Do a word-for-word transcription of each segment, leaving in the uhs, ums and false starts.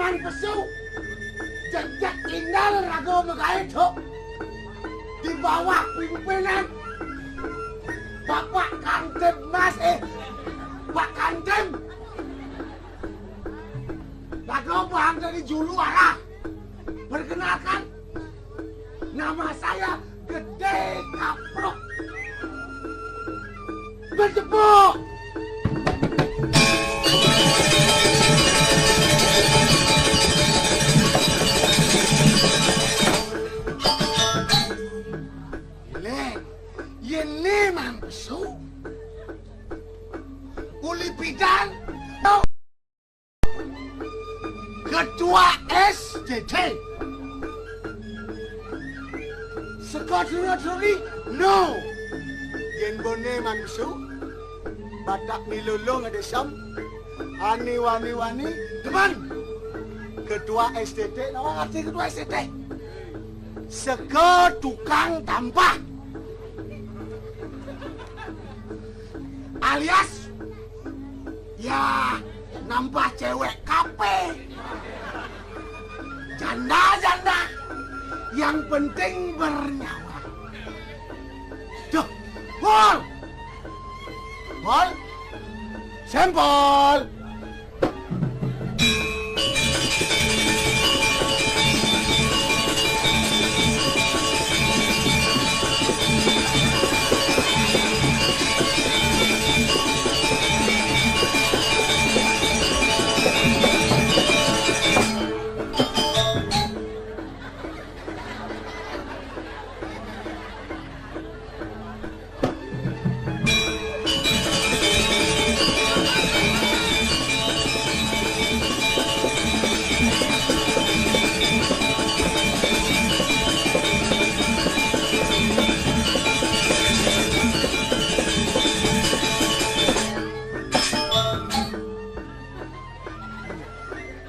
Pesu, jejak indal raga magaé, Duk. Di bawah pimpinan Bapak Kantip Mas, eh, Pak Kantip. Raga bang dari julu arah. Perkenalkan, nama saya Gedé Kaprok. Bertepuk. Lé, yén né Mang Pesu, uli pidan Ketua S T T. Seka dura-duri, no. Yén boné manusa, batak milolong ada sem, ané wani-wani, demen. Ketua S T T, nawa ngerti ketua S T T? Seka tukang tampah. Alias, ya, nambah cewek kape. Janda-janda, yang penting bernyawa. Duh, Pol! Pol! Sempol!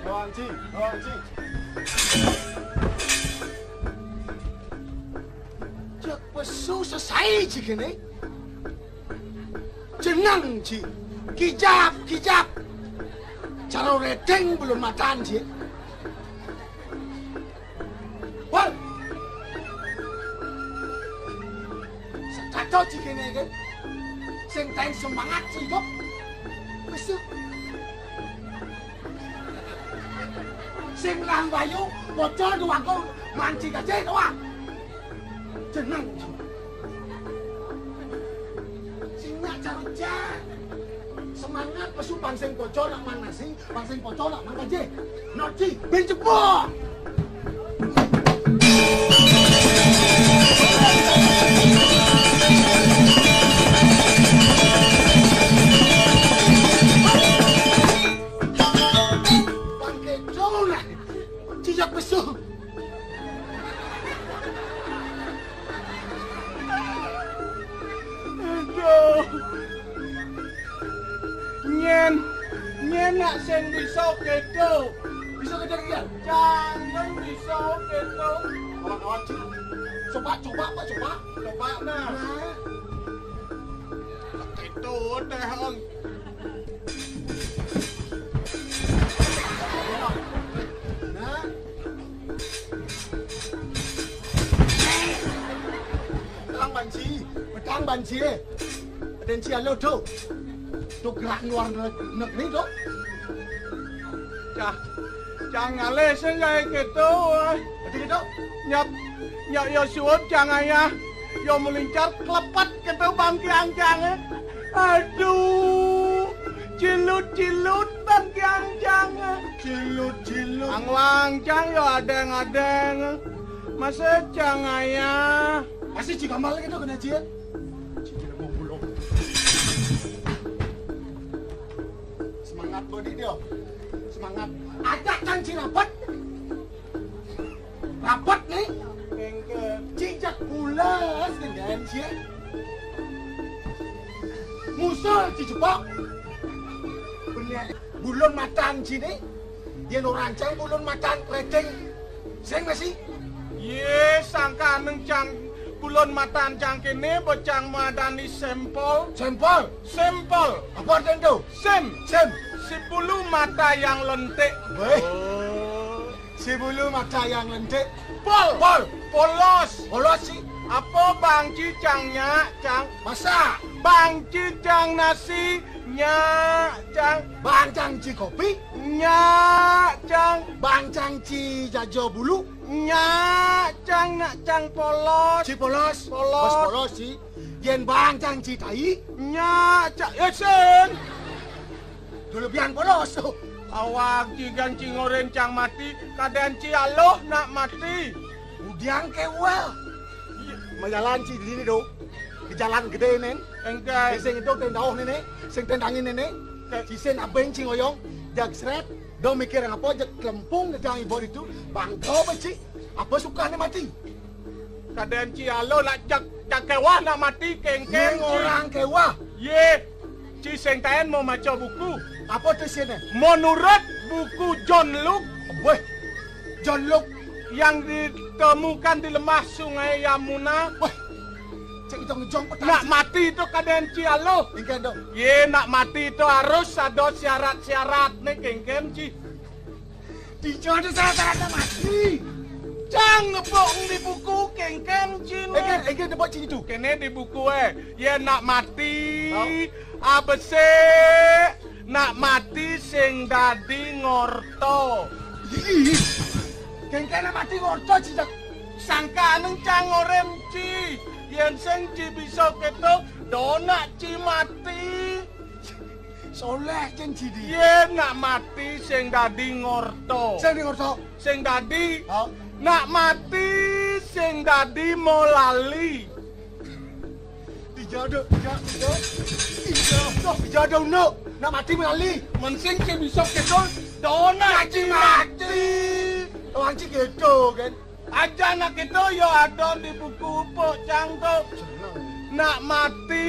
Lawan Ji, lawan Ji. Cék pesu sesai Ji kéné. Jeneng Ji. Kijap, kijap. Cara redeng belum matan Ji. Wal. Sekato Ji kéné ké. Sing taén semangat sing idup. Pesu. Sing nang bayu, bocor duwaku mancing aja doang. Jeneng. Sing nak carujak. Semangat pesu pang sing bocor nak manasi, pang sing bocor nak mangkaje. Noci, ben jebol. Pang keco nak. Cicak pesu. Aduh. Nyén, nyén nak sing bisa kéto. Bisa kéto, Kian? Jangan bisa kéto. Awan, awan, Cik. Coba, coba, Pak, coba. Coba, nah. Nah. Kéto téh, Ong. Nah. Petang banci, petang banci. Potensi alo tuh. Tuh gerak luar negeri tuh. Cah, cang ngalih sing gaé kéto. Betul gitu. Nyap, nyap yo suud cang ayah. Yo melincar klepet kéto bangkiang cangé. Aduh, cilut-cilut bangkiang cangé. Cilut-cilut. Angwang cang yo adéng-adéng. Masa cang ayah. Pasti jika malah gitu kena jil. Jika mau bulog. Semangat bodi dia. Semangat. Ajak cang ci rapet. Rapet nih. Bengke. Cicak pulas dengan cie. Musul ci jebak. Bener. Bulun matan ci nih. Yén orang cang bulun matan kleding. Sing masih. Yé, sangkaning cang bulun matan cang kéné bocang madani sempol. Sempol. Sempol. Apa artinya tuh? Sem. Sem. Si bulu mata yang lentik. Wéh. Oh. Ci bulu mata yang lentik. Pol. Pol. Polos. Polos ci. Apa bang ci cang nyak, cang? Masak. Bang ci cang nasi, nyak, cang. Bang cang ci kopi. Nyak, cang. Bang cang ci jajo bulu. Nyak, cang, nak cang polos. Ci polos. Polos. Bos polos ci. Yen bang cang ci tai. Nyak, cang. Eh, sing. Dulu biang polos. Awak ci gan ci ngoren cang mati, kadén ci aloh nak mati. Udiang kewa. Majalan ci di sini do. Ke jalan gede nen. Engkai. Sing itu tendauh nene, sing tendangin nene. Ke- Ci sen abeng ci ngoyong, jag sret, do mikir apa, jag kelempung gedang ibu itu, bangko beci, apa sukane mati? Kadén ci aloh nak cak, cak kewah nak mati, kengkeng. Ye, ci orang kewah. Ye, ci sing taen mau maca buku. Apa tuh sini? Menurut buku John Luke. Weh, John Luke. Yang ditemukan di lemah Sungai Yamuna. Weh, cek itu ngejong petang. Nak mati itu kadén ci aloh. Engken dong. Ye, nak mati itu harus ada syarat-syarat nih, kengkeng ci. Di jodoh syarat-syaratnya mati. Cang ngepok di buku, kengkeng ci nih. Engken, engken depok ci itu. Kene di buku, eh. Ye nak mati. Hah? Abese nak mati sing dadi ngorta. Ih, kengkene mati ngorta ci, cak. Sangkane cang ngoren ci. Yen sing ci bisa keto, do nak ci mati. Soleh jen ci di. Yen nak mati sing dadi ngorta. Sing di ngorta. Sing dadi. Hah? Nak mati sing dadi molali. Dijado, dijado, dijado. Dijado, no. Nak mati melali. Men sing ci bisa keto, do nak ci mati. Wong ci keto, kan. Aja nak keto, yo ada di buku pok cang to. Nak mati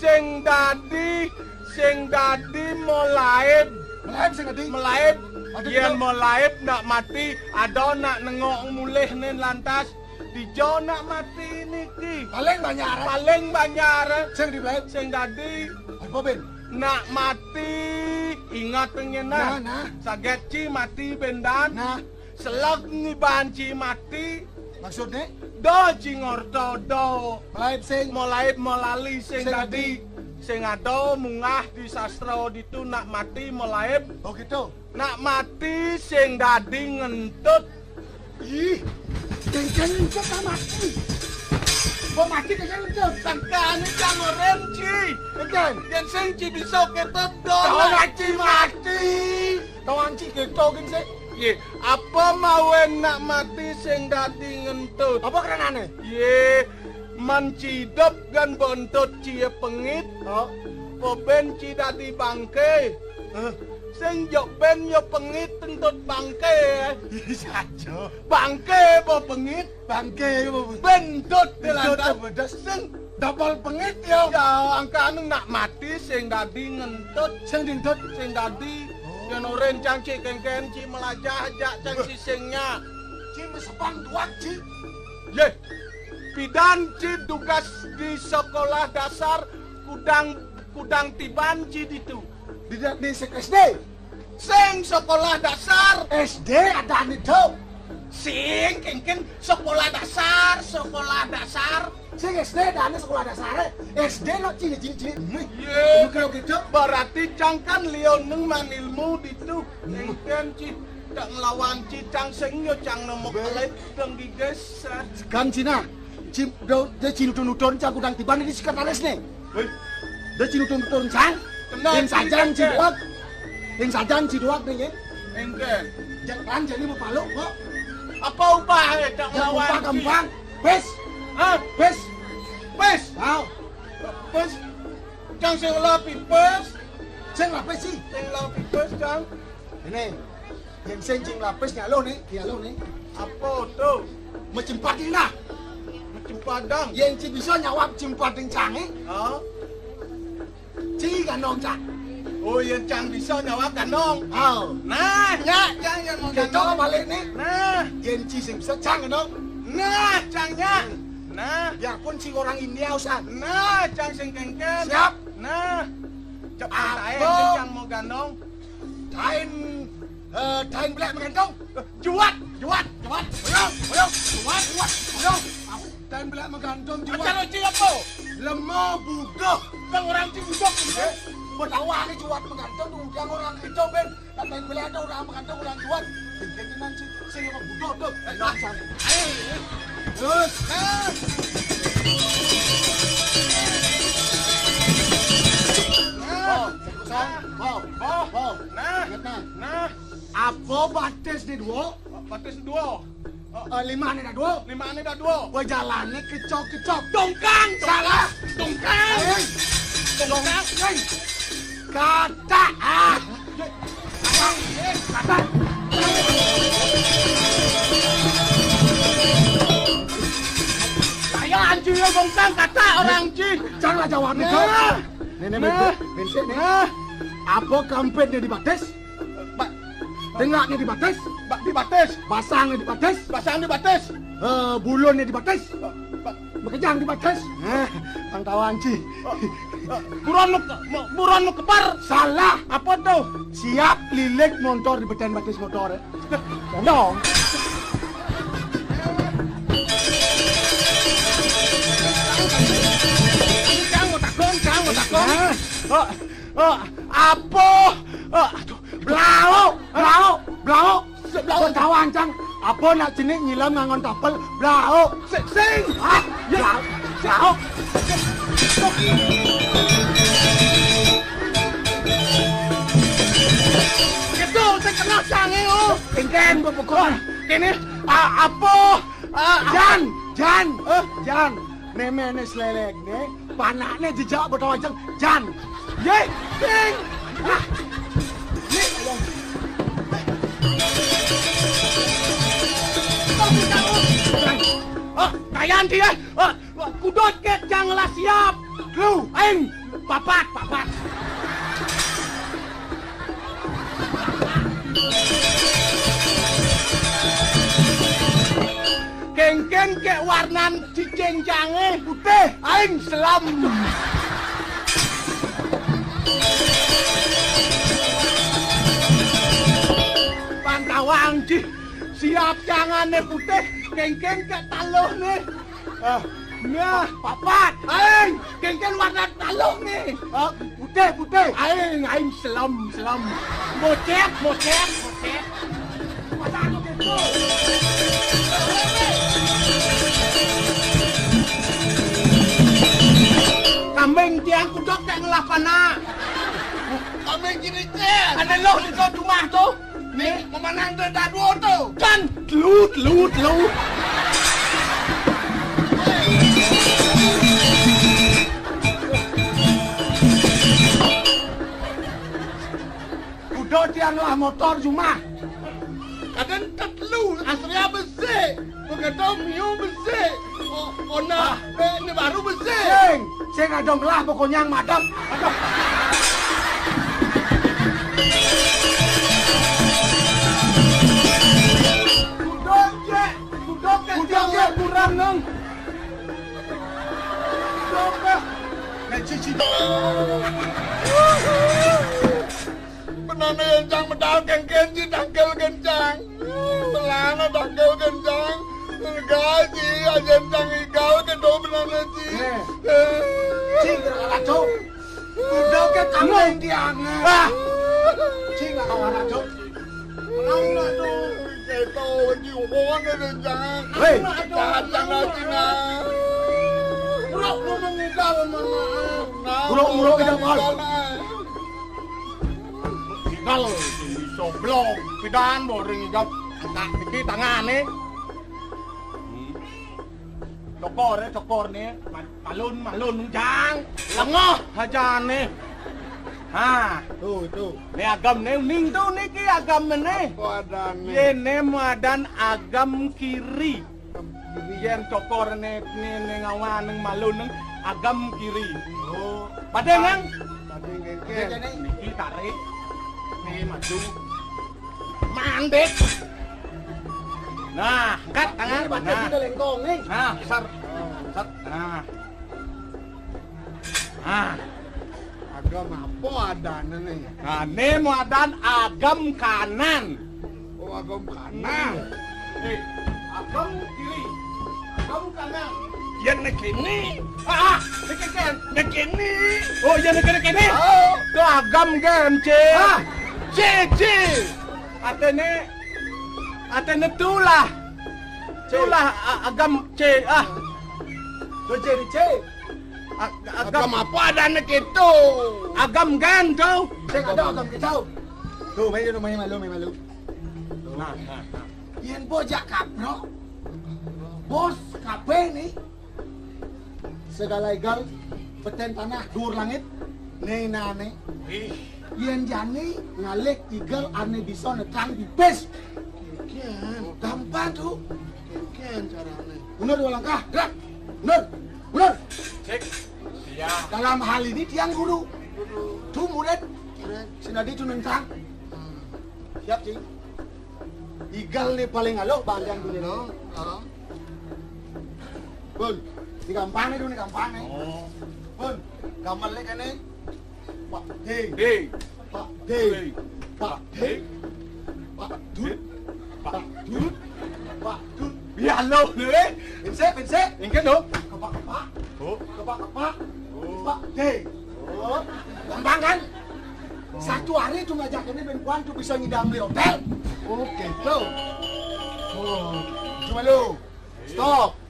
sing dadi, sing dadi molaib. Molaib sing dadi? Molaib. Aduh, yen molaib nak mati, ada nak nengok mulih nen lantas. Dija nak mati niki? Paling banyak arah. Paling banyak arah. Sing di, sing dadi. Apa, Ben? Nak mati, ingat pengen nah. Nah, nah. Saget ci mati bendan. Nah. Seleg ngiban ci mati. Maksudnya? Do ci ngorta do. Molaib sing. Molaib molali sing dadi. Sing ada munggah di sastra ditu nak mati molaib. Oh, gitu. Nak mati sing dadi ngentut. Ih, kengkene ngentut nak mati. Kok mati kengkene ngentut? Sangkane cang ngoren ci. Kengkene. Yen sing ci bisa keto do nak ci mati. Tawang ci keto gin sik. Ye, apa mawen nak mati sing dadi ngentut? Apa krenane? Ye, men ci idep gan bentut ci pengit. Oh. Apa ben ci dadi bangke? Hah? Sing jok ben yo pengit entut bangke. Saja. Bangke apa pengit? Bangke apa pengit? Bentut. Bentut lantas. Apa das? Sing dapal pengit ya. Ya, angkane nak mati sing dadi ngentut. Sing dentut. Sing dadi. Oh. Yen oren cang ci kengken ci melajah jak cang ci sing nya. Ci mesepang tuak ci. Ye. Pidan ci dugas di sekolah dasar kudang, kudang tiban ci ditu. Di, di sek S D. Sing sekolah dasar. S D ada ane do. Sing kengken sekolah dasar, sekolah dasar. Sing S D ada ane sekolah dasar. S D lo cini cini cini. Ye. Kalau gitu. Berarti cang kan lioneng manilmu ditu. Kengken ci tak ngelawan ci cang sing yo cang nemok kelet deng digeser. Kan cina. Cim, do, de cin utun-utun cang kudang tiban di sekretaris ne. Woi. De cin utun-utun cang. Tenang, ing sajan ci duak. Ing sajan ci duak ne, ye. Engke. Jangan jadi mau paluk kok. Apa ubah e tak ngelawan ci? Gampang. Pes. Hah? Pes. Pes. Au. Pes. Cang sing lapi pes. Sing lapi sih. Sing lapi pes cang. Ini. Yen sing cing lapis nyalo ne, nyalo ne. Apa tu? Mecimpading dah. Mecimpadang. Yen ci bisa nyawab cimpading cange. Ha? Ci ganong cang. Oh, yen cang bisa nyawab ganong. Oh. Nah, nya cang yen mau ganong. Kita balik ne. Nah. Yen ci sing bisa cang ganong. Nah, cang nya. Nah. Biarpun ci orang India usan. Nah, cang sing kengken. Siap. Nah. Cepat ae cang mau ganong. Tain, Eh, daén belék menggantung. Juwat, juwat, juwat. Ayo, ayo, juwat, juwat. Ayo, aku daén belék menggantung juwat. Acara uji apa? Lemo buduh. Kang orang ci buduh. Eh, mbok tawani juwat menggantung, undang orang itu, Ben. Kan daén belék ada orang menggantung, orang juwat. Ben, Ben, Ben, sing, sing apa buduh tuh? Ayo, ayo. Terus. Nah. Nah. Nah. Nah. Nah. Nah. Apa batis di dua? Batis dua. Eh, lima ni dah dua. Lima ni dah dua. Wah, jalannya kecok-kecok. Tungkang. Salah. Tungkang. Eh. Tungkang. Eh. Kata. Ah. Kata. Saya anjingnya tungkang kata orang cing. Janganlah jawab itu. Nah. Nenek nah. Bintik, bintik nih. Nah. Apa kampetnya di batis? Ba-, tengahnya di batis. Ba-, di batis. Basangnya di batis. Basang di batis. Eh, bulunnya di batis. Ba-, ba-, makejang di batis. Nah, pang tawang ci. Eh, eh, buron nu ke-, mu-, buron nu kepar. Salah. Apa tuh? Siap lilik montor di beten batis motor, ya. Dong. Cang, mau takon, cang, mau takon. Nah. Oh, oh, apa? Oh, aduh. Blaok, blaok, blaok. Blaok. Kok tawang, cang? Apa nak jenik nyilam ngangon tapel? Blaok. Sing, sing. Ah, ya. Blaok. Blaok. Gitu, sing kena sange, oh. Engken, mbok pukul. Kene, a-, apa? A-, apa? Jan, Jan. Eh? Jan. Memene selelek ne, panakne jejak botol ajeng. Jan. Ye, sing. Ah. Ni, oh, kayan dia. Oh, kudut ke jang lah siap. Lu, aing. Papat, papat. Kengken ke warnan cicing cange putih, aing selam. Pantawang cih, siap cangane putih, kengken ke taluh nih. Ah, nah, papat. Aing, kengken warna taluh nih. Ah, putih, putih. Aing, aing selem, selem. Mocet, mocet, mocet. Masa aku gitu? Kambing tiang kudok tak ngelah panak. Kambing gini, Cen. Ada loh di kau rumah tuh. Nih, memanang teu dadua tuh. Kan, telu, telu, telu. Udah tiang lah motor cuma. Kadang tetelu, asli apa sih? Begitu miu besi. Oh, oh nah, ah. Eh, ini baru besi. Sing, sing adong lah pokoknya yang madep. Aduh. Kudok, Cek. Kudok, Cek. Kudok, Cek. Kurang, Neng. Kudok, Cek. Nek cici. Benana yang cang medal kengken ci tangkel kencang. Benana tangkel kencang. Lega ci, ajen cang igal kedo benana ci. Eh. Cing, kena kacau. Udah ke kambing tiang. Ah. Cing, kena kacau. Menang lah tuh. Kedo, ci hubungan ada cang. Hei. Jahat cang lagi nah. Bro, lu meninggal, mohon maaf. Bro, bro, tidak mau. Tinggal soblong, pidan boring ijab. Angkat iki tangane. Hmm. Cokor ya, cokor nih. Ma-, malun, malun, jang. Lengah aja nih. Ha. Tuh, itu. Nih agam nih, ning tuh niki agam nih. Apa adane? Yene madan agam kiri. Yen cokor ne, ne, ne ngawan neng malu neng agam kiri. Oh. Padeng, Kang? Padeng, Kang. Niki tarik. Nih maju. Mandek. Nah, angkat tangan. Ini baca nah. Kita lengkong nih. Nah, besar. Besar. Nah. Nah. Agam apa adane nih? Nah, ini mau adan agam kanan. Agam kanan. Eh, agam kiri. Agam kanan. Yan nek kéné. Ah, nek kéné. Nek kéné. Oh, yan nek kéné. Oh, to agam kan, Cé. Ah, Cé, Cé. Artiné, artiné tulah. Tulah, a-, agam, Cé. Ah. To Cé, Cé. A-, agam. Agam apa ada nek itu? Agam kan to. Cé ada agam kita. Tuh, main dulu, main malu, main malu. Nah, nah, nah. Yén bojak kaprok, bos kabéh né. Segala igal, petén tanah, duur langit, né nané. Ih. Yén jani ngalih igal ané bisa nekang pipis. Kénkén. Gampang to. Kénkén carané. Mundur dua langkah, gerak. Mundur, mundur. Cék. Iya. Dalam hal ini tiang guru. To murid. Murid. Sinadi to nentang. Hmm. Siap, Cing. Igal né paling aluh, bandian dunia. Aluh, aluh. Bun, ini gampang né, ini gampang né. Oh. Bun, gamelan né. Pak Ding. Ding. Pak Ding. Ding. Pak Ding. Pak Dut. Pak Dut. Pak Dut. Ya lo né. Pinsik, pinsik. Engké to. Kepak-kepak. Oh. Kepak-kepak. Oh. Pak Ding. Oh. Gampang kan? Satu hari to ngajak ini ben Puan to bisa ngidam di hotél. Oh, kéto. Oh, cuma lo. Stop.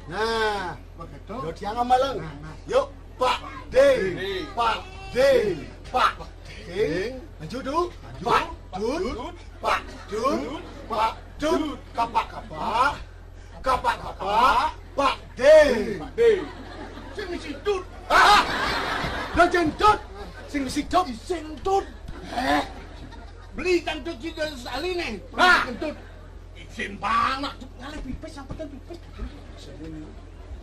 Nah, begitu. Yo, tiang amalan. Nah, nah. Yuk, Pak Ding, Ding. Pak Ding, Pak Ding. Maju to. Maju. Pak Dut, Pak Dut, Pak Dut. Kapak-kapak. Kapak-kapak, Pak Ding. Pak Ding. Sing misi dut. Ah! Lah, jén dut. Sing misi dut. Sing dut. Eh. Beli tantut sida sali né. Ah! Kentut. Isin banget. Ngalih pipis, yang penting pipis.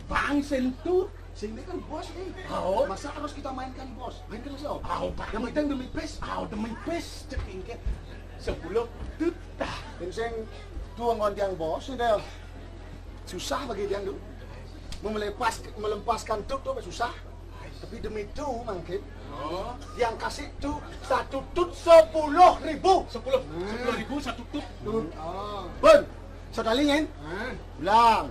Bang, sing dut. Sing ini kan bos nih. Oh. Masa harus kita mainkan bos? Mainkan aja, Om. Oh, Pak. Yang penting demi pis. Oh, demi pis. Cék engké. Sepuluh dut. Dah. Sing tuh ngon tiang bos, udah susah bagi tiang tuh. Melepas, melepaskan tut tuh susah. Tapi demi itu mungkin. Oh. Yang kasih tuh satu tut sepuluh ribu. Sepuluh, sepuluh ribu satu tut. Tut. Oh. Bun, sekali, Ngen. Hah? Ulang.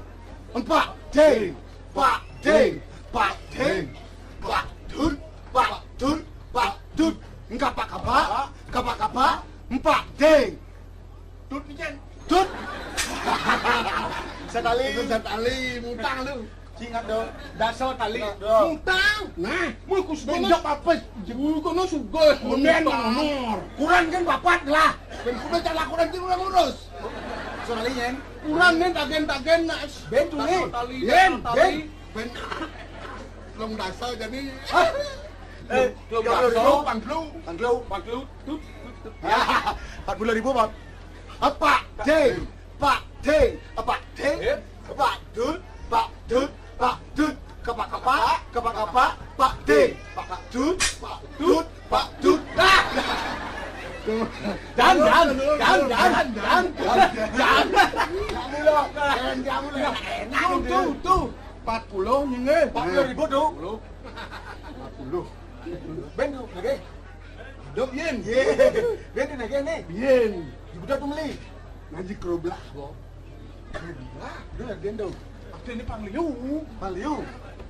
Empat, ding. Pak ding. Pak ding. Pak dut. Pak dut. Pak dut. Engkapa-kapa. Kapa-kapa. Empat, ding. Dut, Ngen. Dut. Sekali. Itu sekali, mutang lu. Ingat dong. Daso tali. Ingat dong. Mutang. Nah, mun kus Bendok apa? Jebul kono sugih. Konen nomor. Kurang kan papat lah. Ben kudu cak lakuran sing ora ngurus. Sekali, Ngen. Kurang nih tagen-tagen nak. Ben tuh nih. Daso tali, Ngen, daso tali. Ben. Ben. Long daso jadi. Hah? Eh, long daso, pangklu. Pangklu. Pangklu. Tut, tut, tut. Ya, empat puluh ribu, Bang. Apa? Ding. Pak ding. Apa ding? Eh? Pak dut. Pak dut. Pak dut. Kapa-kapa. Kapa-kapa. Pak ding. Pak dut. Pak dut. Pak dut. Dah. Dan, dan, dan, dan, dan, dan. Kamu loh, keren kamu loh. Enak tuh, tuh, tuh. Empat puluh, nyengeh. Empat puluh ribu tuh. Empat puluh. Ben tuh, oke. Dok, Yin. Yé. Ben tuh, oke nih. Yin. Di budak tuh meli. Ngaji keroblah, Bo. Keroblah? Udah, Ben tuh. Waktu ini Pang Liu. Pang Liu.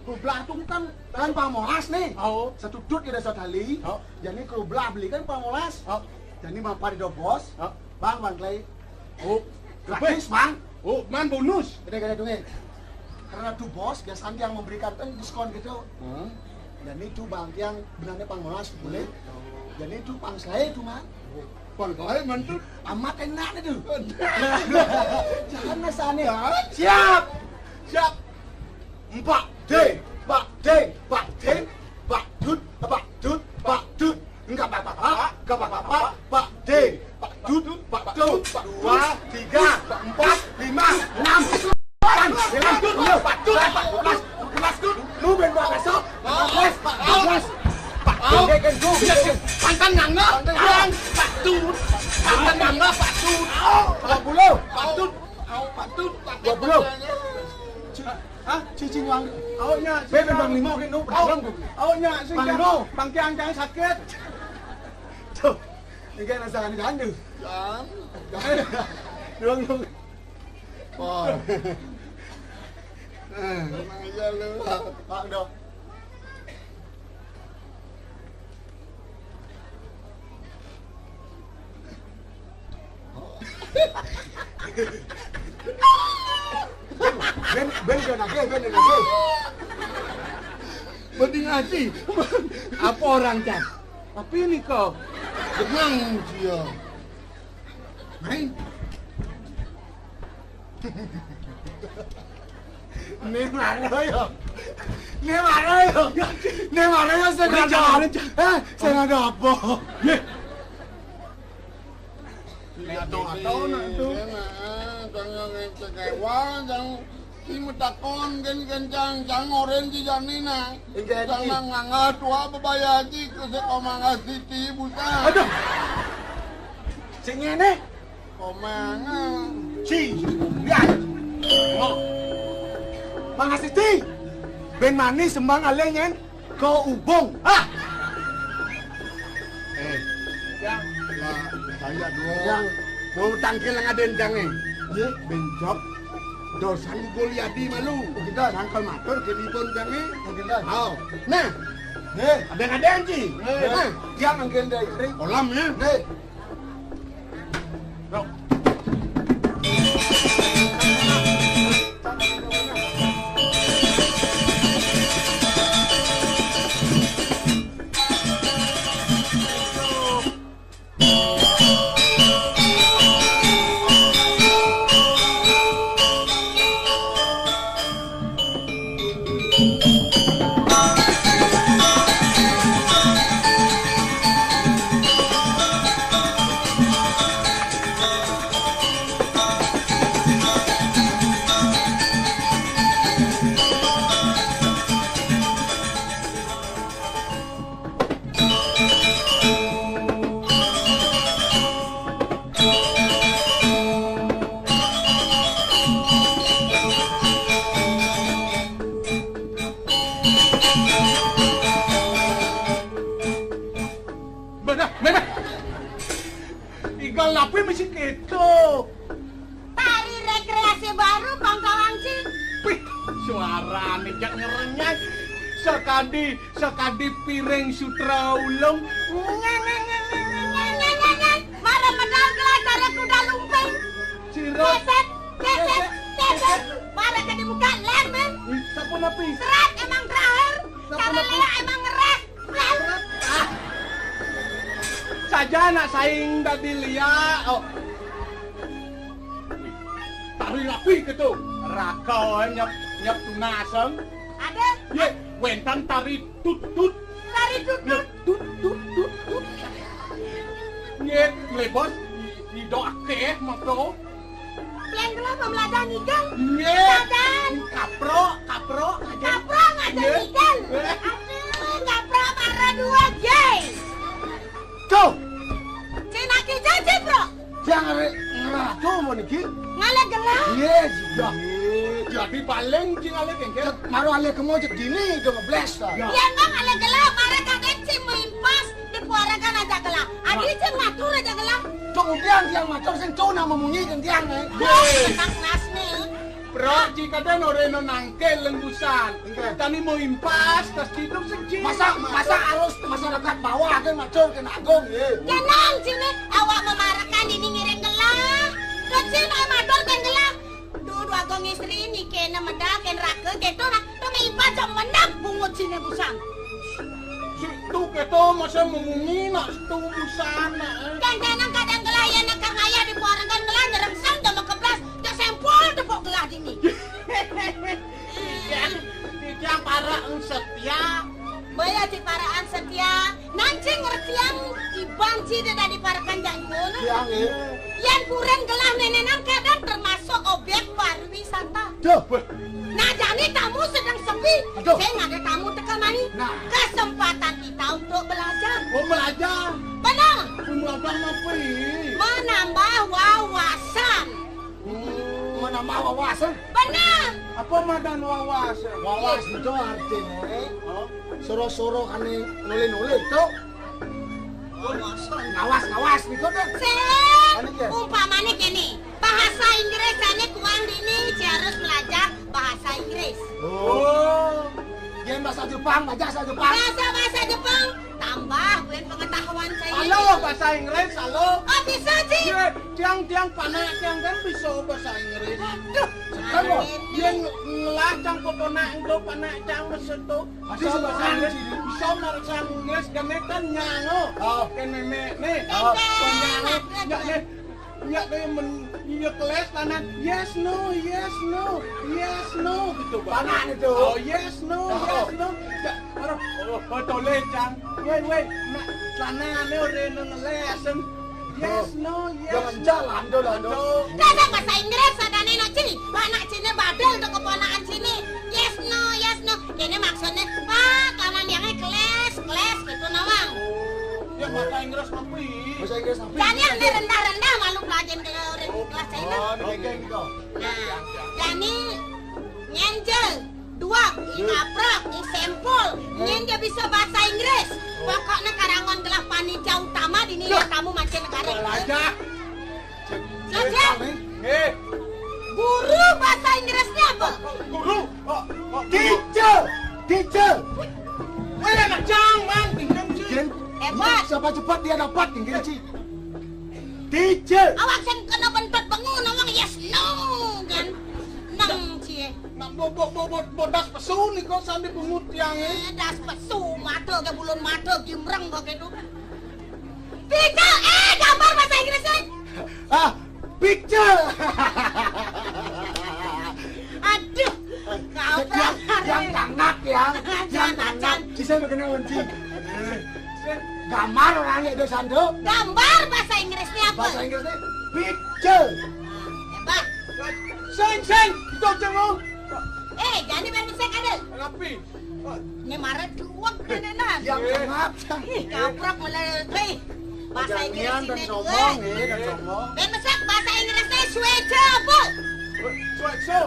Keroblah tuh kan, kan Pang Moras nih. Oh. Satu tut kita satu kali. Oh. Jadi keroblah beli kan Pang Moras. Oh. Jadi mampir di bos. Oh. Bang, Bang Clay. Oh, gratis, Bang. Oh, man bonus. Gede-gede dongé. Karena tuh bos biasanya yang memberikan kan diskon gitu. Hmm. Dan itu Bang yang benarnya Pang Moras boleh. Dan itu Pang saya itu, man. Pang saya man tuh. Amat enak itu. Jangan nasane. Siap. Siap. Empat, ding, Pak ding, Pak ding, Pak dut, Pak dut, Pak dut. Enggak apa-apa, enggak apa-apa, Pak ding, Pak dut, Pak dut, Pak dua, tiga, Pak empat, lima, enam, delapan, sembilan, sepuluh, Pak dut, Pak dut, Pak dut. Lu ben Pak besok, Pak dut, Pak dut, Pak dut. Pantan nangga, Pak dut, pantan nangga, Pak dut. Dua puluh. Pak dut, Pak dut, Pak dut. Dua puluh. Hah? Cicing wang. Awaknya. Bébé Bang Limo kene. Awaknya sing Bang Limo. Bang Kiang Kiang sakit. Tuh. Ini kan rasa kan janda. Kan? Dong, dong. Oh. Eh, emang iya lu. Pak, dong. Ben, ben, ben, nake, ben, nake. Mending aji. Apa orang, Cang? Tapi ini kok. Jenang dia. Main. Ini mana ya? Ini mana ya? Ini mana ya? Saya nggak ada apa. Saya nggak ada apa. Nek to atau nak to? Jangan, jangan ngecek hewan, jangan si metakon gen kencang, jangan oren di jani nak. Jangan ngangah tua bebaya aji ke sekomanga siti busa. Aduh. Sing ngene. Komanga. Si, lihat. Oh. Manga siti. Ben manis sembang ale nyen. Ko ubung. Ah. Eh. Ya. Lah, saya dua. Ya. Mau tangkil nang aden jange. Ye, bencok. Dosan di Goliadi malu. Kita sangkal matur ke dibon jange. Kita. Aw. Nah. Nih. Ada-ada anji. Nih. Nah. Dia mangkin dari kolam ya. Nih. Bedah, bedah. Igal napi mesti keto. Tari rekreasi baru, Bang Kawangci. Wih, suarane jak ngerenyah. Sekadi, sekadi piring sutra ulung. Nyen, nyen, nyen. Mara medal gelar cara kuda lumping. Sira. Keset, keset, keset. Mara ke dibuka lem, men. Wih, sapa napi? Serat emang terakhir. Sapa napi? Cara lelak emang ngeres. Lem. Ah. Saja anak saing dadi lia. Oh. Tari rapi gitu. Raka nyep, nyep tunasan. Ada. Ye, wentan tari tut, tut. Tari tut, tut. Tut, tut, tut, tut. Ye, mlebos, i, i do akeh moto. Pleng kela pemeladan ikan. Ye. Ladan. Kaprok, kaprok aja. Kaprok aja ikan. Ye. Aduh, kaprok para dua, jay. Tuh. Cina kijang, cipro. Jang are ngeratu mo niki. Ngalih gelah. Iya, iya. Jadi paling sing ngalih kengkeng. Cek maro alih kemo cek dini do ngebles ta. Iya. Iya, Bang, alih gelah, mara kadek sing meimpas, dipuarakan aja gelah. Adi sing matur aja gelah. Kemudian tiang matur sing tuna memunyi kan tiang, eh. Wah, tenang nasne. Bro, jika ada noreno nangke lembusan. Enggak. Tani mau impas, tas hidup sejak. Masa, masa harus masyarakat bawah kan macul kena agung, ya. Tenang, sini awak memarakan ini ngiring gelah. Kecil nak matur kan gelah. Duh, dua agung istri ini kena medal, kena raka, gitu nah. Tuh impas jam mendak bungut sini busang. Situ keto masa memungi nak situ busana, eh. Kan jangan kadang gelah ya nak kang ayah di puarangan gelah nyerengsang jam keblas, jam sempol tepuk gelah dini. Iya, iya, para setia. Baya di paraan setia, nancing ngertiang iban ci de dadi parakan jadul. Iya, nggih. Yan puran gelah nenenan kadang termasuk objek pariwisata. Duh. Nah, jani tamu sedang sepi. Aduh. Sing ada tamu teka mari. Nah. Kesempatan kita untuk belajar. Oh, belajar. Benar. Belajar apa ini? Menambah wawasan. Hmm, menambah wawasan. Benar. Apa madan wawasan? Wawasan itu artinya, oh, soro-soro kane noleh-noleh itu. Ngawas, ngawas, gitu deh. Sip. Anu, ya? Umpamane kene, bahasa Inggris jane kuang dini harus belajar bahasa Inggris. Oh. Yen bahasa Jepang, baca bahasa Jepang. Bahasa, bahasa Jepang, tambah kuwi pengetahuan saya. Halo, bahasa Inggris, halo. Oh, bisa, Ci. Iya, tiang-tiang panak tiang kan bisa bahasa Inggris. Aduh. Kan lo, ini. Yen ngelah cang kotonak itu panak cang mesetu. Bisa bahasa Inggris, bisa marasa Inggris, kene kan nyano. Oh. Kene nek, nek. Oh. Nyano, nyano, nek. Ya, kayak men, ya, kelas tanah. Yes, no, yes, no, yes, no, gitu, Bang. Panak itu. Oh, yes, no, oh, yes, no. Ya, aduh, oh, oh, tole, Cang. Weh, weh, nak, sana ane ora nang les, em. Yes, no, yes, jangan no. Jalan, do, do. Dasar bahasa Inggris, sadane nak Ci. Anak Cine badal tuh keponakan sini. Yes, no, yes, no. Kene maksudnya, Pak, kanan yang kelas, kelas gitu nawang. Ya, bahasa Inggris tapi. Bahasa Inggris tapi. Jani ane rendah-rendah malu pelajaran ke orang kelas Cina. Oh, demikian gitu. Nah, jani nyenjel, dua, i kaprok, i sempol, nyen dia bisa bahasa Inggris. Pokoknya karangon gelah panitia utama di nilai kamu mancanegara. Aja. Saja. Eh. Guru bahasa Inggrisnya apa? Guru. Oh, oh, guru. Teacher. Teacher. Weh, anak cang, Mang. Pinjam, sih. Jen, hebat. Siapa cepat dia dapat, tinggi, Ci. Teacher. Awak sing kena bentot pengu ngomong yes no kan. Nang cie. Nak bo, bo, bo, bo, bodas pesu nih kok sambil bungut tiang, eh. Eh, das pesu, mata ke bulun mata gimreng kok gitu. Teacher, eh, gambar bahasa Inggrisnya. Ah, picture. Aduh, kau yang, yang tangak ya, yang tangak. Bisa begini, Wenci. Gambar orang itu sando. Gambar bahasa Inggrisnya apa? Bahasa Inggrisnya picture. Hebat. Sing, sing, itu cengok. Eh, jadi ben mesek ada. Rapi. Ini marah duwek nenenan. Yang cengap. Ih, kaprok mulai, eh. Bahasa Inggris dan ini sombong, gue. Eh, dan sombong. Ben mesek bahasa Inggrisnya suejo apa? Sueco.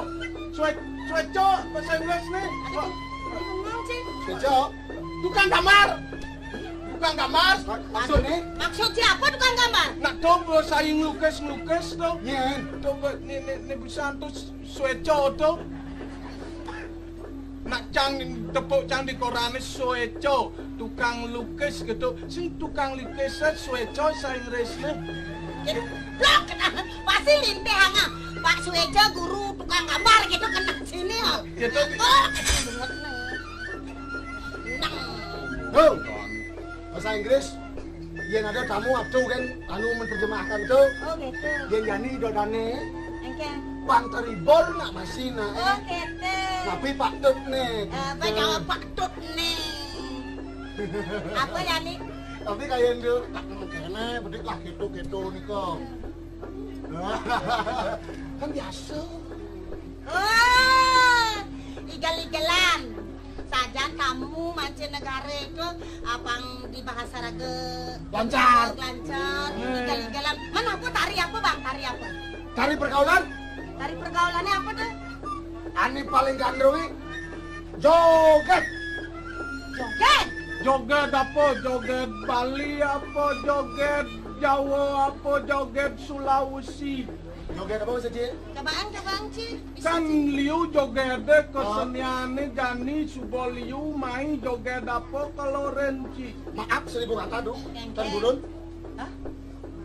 Sue-, sueco, bahasa Inggris nih. Aduh, bingung sih. Sueco. Tukang gambar. Tukang gambar. Maksudnya? Maksud siapa tukang gambar? Nak coba saya ngelukis-ngelukis tuh. Yen. Coba nih, nih, nih bisa tuh sueco tuh. Nak cang tepuk cang di korane sueco, tukang lukis gitu. Sing tukang lukis sueco saya Inggrisnya. Blok, pasti lintih ama. Pak Suejo guru tukang gambar gitu kena sini, oh. Ya, tuh. Oh, kena banget, nih. Nang. Tuh. Bahasa Inggris, yen ada tamu atuh kan anu menerjemahkan tuh. Oh, gitu. Yen jani dodane. Engke. Pang teribol nak masih nak, eh. Oh, gitu. Tapi patut nih. Eh, apa jawab patut nih? Apa ya nih? Tapi kayak itu tak kene bedik lah gitu-gitu nih kok. Kan biasa. Oh, igel-igelan. Sajan kamu mancanegara itu apang di bahasa raga lancar. Lancar, hmm. Igel-igelan. Mana apa tari apa, Bang? Tari apa? Tari pergaulan? Tari pergaulannya apa tuh? Ani paling gandrungi joget. Joget? Joget apa? Joget Bali apa? Joget Jawa apa? Joget Sulawesi? Joget apa, Mas Haji? Cobaan, cobaan, Ci. Bisa, kan Ci. Liu joget deh, oh, keseniannya jani subo liu mai joget apa kalau Ren, Ci? Maaf, seribu kata, dong. Kan bulun. Hah?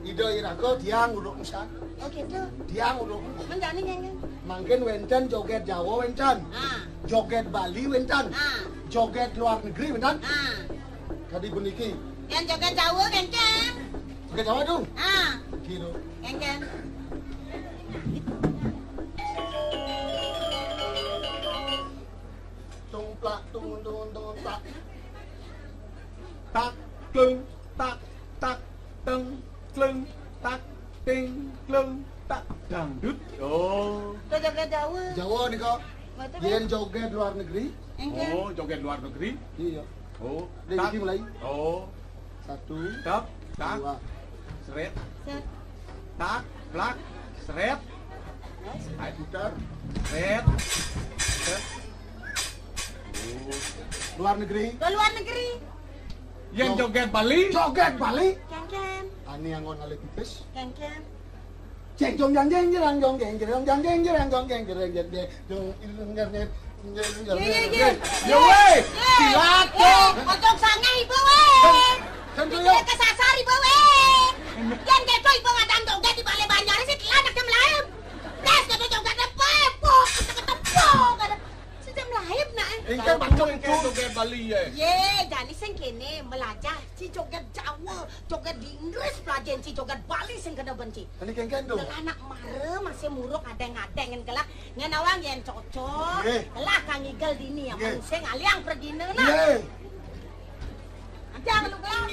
Ida irako tiang uduk musan. Oh, gitu. Tiang uduk. Menjani, kan, kan? Mangkin wenten joget Jawa wenten. Ah. Joget Bali wenten. Ah. Joget luar negeri wenten. Ah. Tadi puniki. Yang joget Jawa, kan, kan? Joget Jawa, dong. Ah. Gitu. Kan, kan? Tung plak, tung, tung, tung, plak. Tak, klung, tak, tak, teng, klung, tak, ting, klung, tak. Dangdut. Oh. Joget Jawa. Jawa nih kok. Betul, kan? Yen joget luar negeri. Engke. Oh, joget luar negeri. Iya. Oh. Dari tak. Iki mulai. Oh. Satu. Tak, tak. Dua. Seret. Set. Tak, plak, seret. Ayo putar. Seret. Seret. Oh. Luar negeri. Ke luar negeri. Yén jogét Bali? Jogét Bali? Kénkén. Ané anggon ngalih pipis? Kénkén. Jeng jong jang jeng jerang jong jeng jerang jang jeng jerang jong jeng jerang jeng jeng jong jeng jeng jeng jeng. Yé, yé, yé. Yé, wéh. Yé. Silat, yé. Dong. Pocong sange ibu, wéh. Kan, kan, ibu yuk. Kesasar ibu, wéh. Yén kéto ibu ngadang jogét di balé banjar sih, telat anak jam lain. Des kéto jogét, tepuk, tepuk, tepuk. Sejam lain, nak, eh. Engké pacul itu. Jogét Bali, yé. Yé, jani sing kéné, melajah. Ci jogét Jawa, jogét di Inggris, pelajahin ci jogét Bali sing kena benci. Ini kénkén to. Gelah nak mara masih muruk adéng-adéng gelah. Ngén awang yén cocok. Nggih. Gelah kang igel dini ya, nggih, sing aliang pergina nah. Nggih. Nanti ang lu gelah.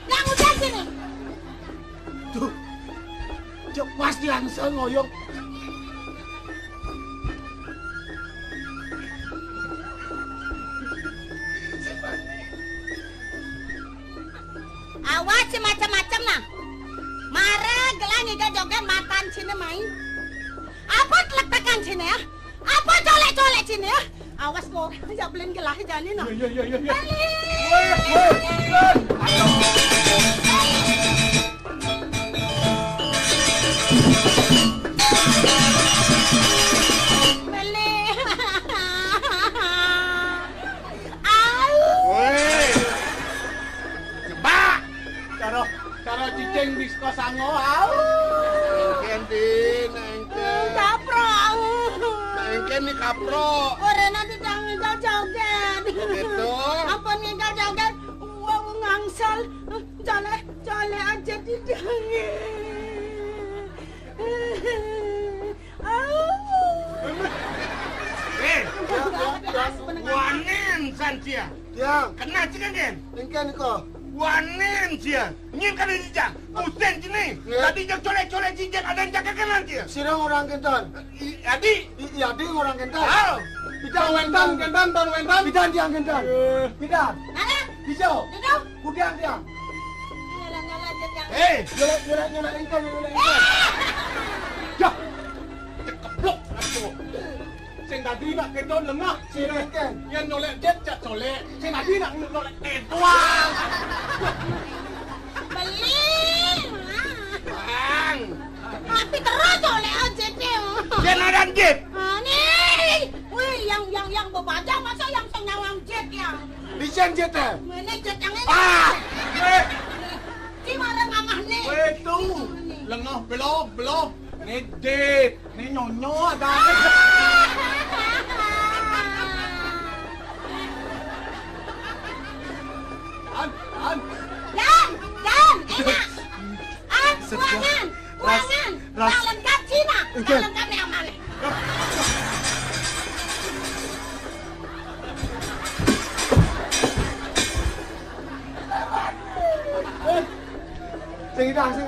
Yang udah sini. Tuh. Cek pas langsung ngoyong. Awas sing macem-macem nah. Mara gelah ngiga jogét matan cine main. Apa telek-telekan cine ya? Apa colek-colek cine ya? Awas kok, ya belin gelah jani nah. Iya, iya, iya, iya, iya. Balik. Woi, woi, woi. Balik. Au. Woi. Coba. Cara, cara cicing di sekolah sango. Au. Engkén, Din, engkén. Kaprok. Engkén ni kaprok. Ora nanti jangan jogét. Begitu. Apa nih jogét? Wong ngangsel. Jale, jale aja di dangé. Au. Eh, wanen san cia. Tiang. Kena cina den. Engkén ko. Wanen cia. Nyin kada jijang. Usen cini. Iya. Tadi jang colek-colek jijang ada yang cakap kena cia. Sira orang kenton. I-, adi. I-, iya, adi orang kenton. Au. Pidan wénten, kenton, ton wénten. Pidan tiang kenton. Eh. Pidan. Mana? Ijo. Itu. Kudiang tiang. Nyala, nyala aja tiang. Eh. Nyolek, nyolek, nyolek engkol, nyolek engkol. Yah. Cekeplok aku. Sing tadi nak kéto lengah. Sing engkén. Yén nyolek jit, cak colek. Sing tadi nak nyolek tétoang. Beli. Bang. Tapi terus colek aja tiang. Yén ada jit. Ah, nih. Wih, yang, yang, yang bebajang masa yang sing nyawang jit ya? Disen jit, eh? Mana jit yang ini? Ah! Eh! Ci marang mamah nih. Wéh, tu. Lengah belok, belok. Né jit, né nyonyo ada. An, an. Dan, dan, enak. Ah, segar. Ruangan, ras, ruangan. Ras. Nggak lengkap Cina. Nggak lengkap nih amalnya.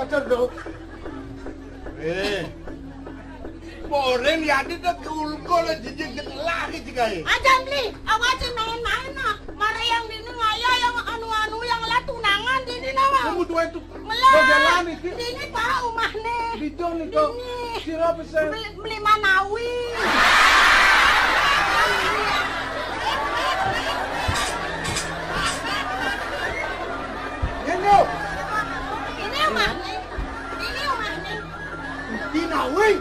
Terus. Eh. Poren ya ada tak ulko lah jijik lagi cikai. Aja beli, awas sih main-main nah. Mara yang dini ngaya yang anu-anu yang lah tunangan dini nama. Kamu dua itu. Melak. Bajalan itu. Dini pak umahne. Di jong nih kok. Dini. Sira pesen. Beli, beli manawi. Ini umahne. Ini umahne. Dinawi.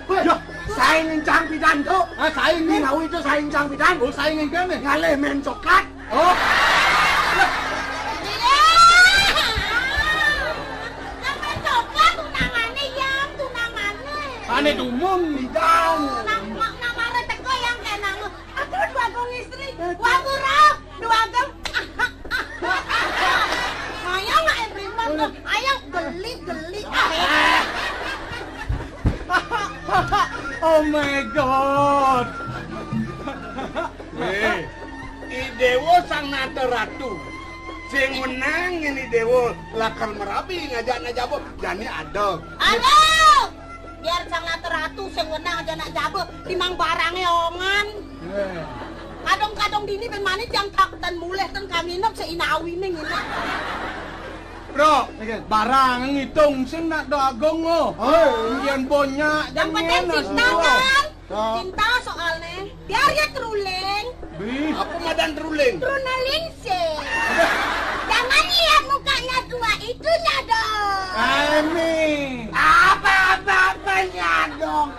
Weh, ya, saing encang pidan tu. Ah, saing ni. Dinawi tu saing encang pidan. Oh, saing encang ni. Ngalih main coklat. Oh. Lah. Yang main coklat tunangannya, yang tunangannya. Ane dumun. Pidan. Nak, nak, nak marah teko yang kena. Aku dua gong istri. Wagu rap. Dua gong. Maya nggak everyone tuh. Ayo geli-geli. Oh my God. Weh, I Dewa sang nata ratu. Sing menang ini Dewa lakar merabi ngajak nak jabo. Jani ada. Aduh. Biar sang nata ratu sing wenang aja nak jabe, timang barange ongan. Kadang-kadang dini ben mani jam tak ten mulih ten kami nok seinawi ning ini. Bro, barang ngitung sing nak do agung oh. Oh. Yang banyak. Yang penting cinta kan? Cinta soalnya. Biar ya teruling. Bih. Apa madan teruling? Teruling sih. Jangan lihat mukanya dua itu, Nyadong. Ame. Apa-apa-apa, Nyadong.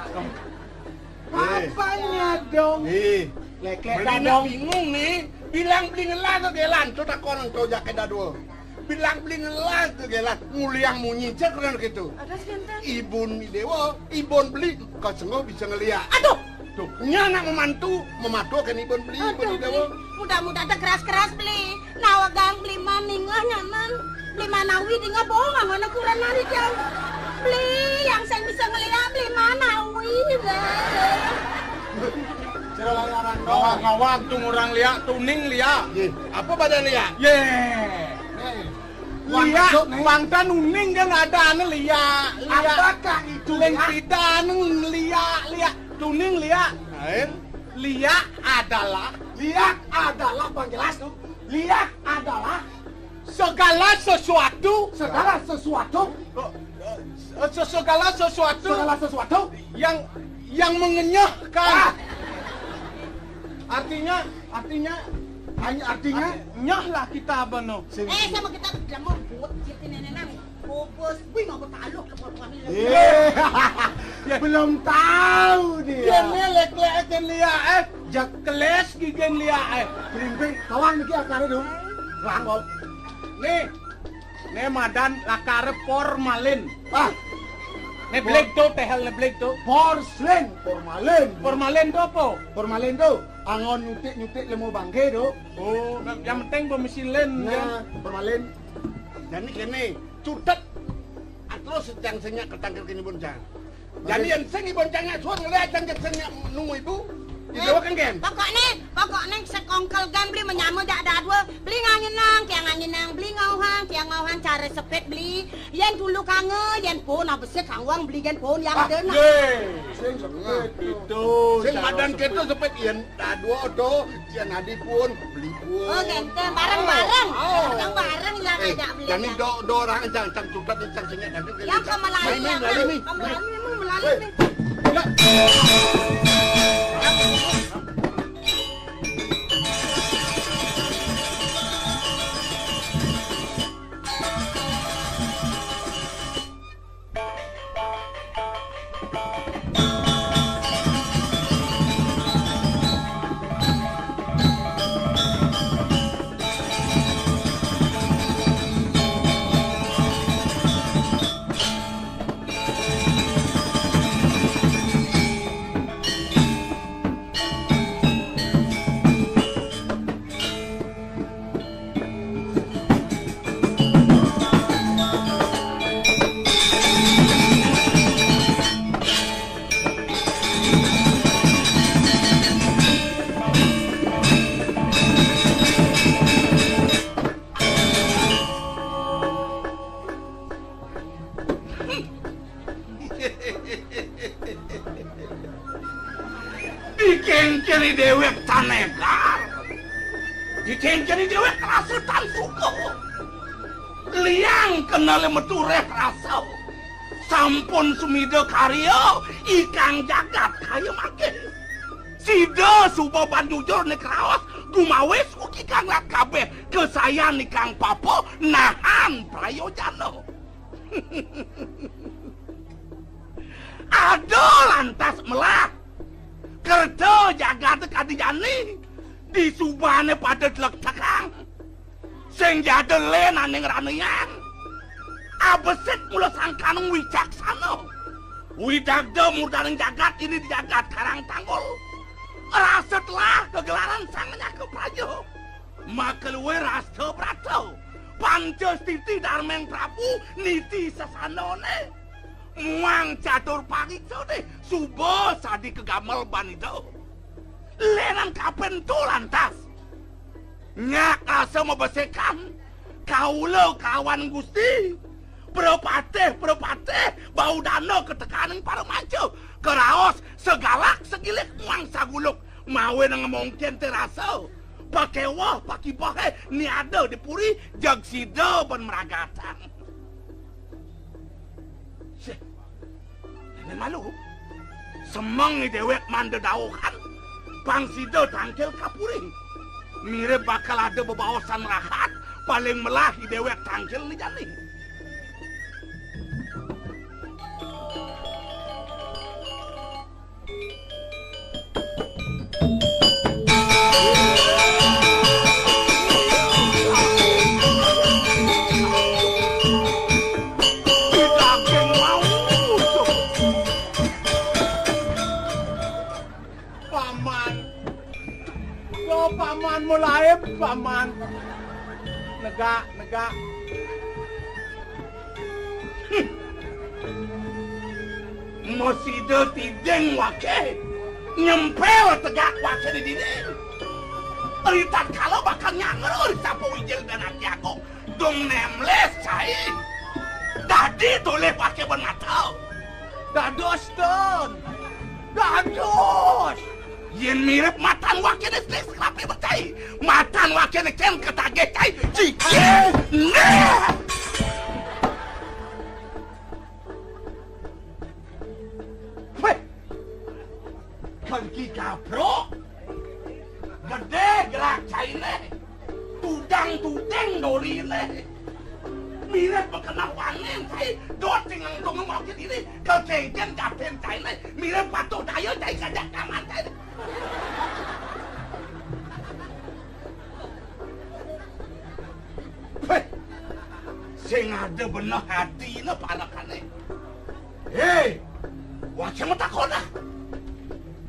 Eh. Apa, Nyadong? Eh. Lek-lek bingung nih. Bilang beli ngelah ke gelan, tu takon tu jaket dadua. Bilang beli ngelah ke gelah, nguliang munyi cek kan gitu. Ada sih, Genta. Ibun mi dewa, ibun beli, kau sengguh bisa ngeliat. Aduh. Tuh, nya nak memantu, mematuh kan ibun beli, ibun mi dewa. Mudah-mudah tak keras-keras beli. Nawagang beli maning lah nyaman. Beli manawi di ngabong, mana kurang hari jam. Beli yang saya bisa ngeliat, beli manawi. Ngawag-ngawag tu orang liak, tuning liak. Ye. Apa badan liak? Ye. Nih. Liak, bangtan uning kan ada anu liak, liak. Apakah itu liak? Leng pida anu liak, liak. Tuning liak. Lain. Liak adalah. Liak adalah, Bang, jelas tu. Liak adalah segala sesuatu. Segala sesuatu. Eh, se-, segala sesuatu. Segala sesuatu. Yang, yang mengenyahkan. Ah. Artinya, artinya, artinya, artinya lah kita apa no? Eh, sama kita tidak mau buat jadi nenek nang. Bobos, wih, mau taluk, lepas kami lagi. Eh, belum tahu dia. Dia ni lek-lek aja liak, eh. Jakles gigen liak, eh. Berimping, tawang niki akare dong. Rang, Bob. Nih, nih madan lakare formalin. Ah. Nih bleg tu, tehel nih bleg tu. Porslin, formalin. Formalin tu apa? Formalin tu angon nyutik-nyutik lemo bangke tu. Oh, yang penting pemisilin. Nah, kan? Formalin. Jadi kene, cutet. Ah, terus yang sing nyak ketangkil kene boncang. Jadi yang sing ibon cangnya suan ngeliat yang sing nyak nunggu ibu. Di Jawa kan, Gen? Pokoknya, pokoknya sekongkel Gen beli menyama dak dadua. Beli nganginang, kiang nganginang, beli ngauhang, kiang ngauhang cara sepet beli. Yen dulu kange, yen pun apa sih kangwang beli yen pun yang ada nak. Sing sepet. Itu. Sing madan kita sepet yen dadua odo. Yen adi pun, beli pun. Oh, ganteng. Bareng-bareng. Oh. Bareng-bareng yang ajak beli. Jadi do, do orang cang, cang cukat, cang sengit, cang cukat. Yang ke Melayu, yang ke Melayu, yang ke Melayu. Dikengkeni déwék tan égar. Dikengkeni déwék rasa tan suka. Liang kenale metu réh rasa. Sampun sumida karya ikang jagat kaya mangkin. Sida suba ban jujur nika raos gumawis ugi kang rat kabéh kasayan ikang papa nahan prayojana. Ada lantas melah kerta jagat kadi jani disubané pada tlektekang. Sing jada lén aning ranian. Abesit mula sangkaning wicaksana. Widagda murdaning jagat ini di jagat Karang Tanggul. Rasa telah kegelaran sang nyaka praja. Maka luwih rasta brata. Panca stiti darmeng Prabu niti sasanané. Muang catur pariksané suba sadi kagamel ban ida. Lénan kapin tu lantas. Nyak rasa mabesikan, kaula kawan Gusti, prapatih, prapatih, bau dana ketekaning para manca, karaos segalak segilik muang saguluk, mawi ngemongkin ti rasa, pakeweh, pakibehé, niada di puri, jeg sida ban mragatang. Sih, Néné malu. Semeng déwék manda dauhan, pang sida tangkil ka puri. Mirib bakal ada bebaosan rahat, paling melah déwék tangkil né jani. Paman. Yo, paman, mulaib, paman. Negak, negak. Masida tiding waké, nyempel tegak waké di dini. Ri tatkala bakal nyanggra ri sapa wijil dan ati agung, dong nemles cai. Dadi tolih waké ban mata. Dados, Don. Dados. Yén mirib matan wakéné sing serapi becai, matan wakéné kén ketagih cai. Ciki. Nah. Wéh. Kengki kaprok. Gedé gerak cainé. Tudang tuding doriné. Mirib bekenah wanén cai. Dot sing ngétung mau ke diri. Kekengken gatin cainé. Mirib patuh daya cai sajak kaman cai. Héh, sing ada beneh atiné parekané. Hé, waké matakon ah.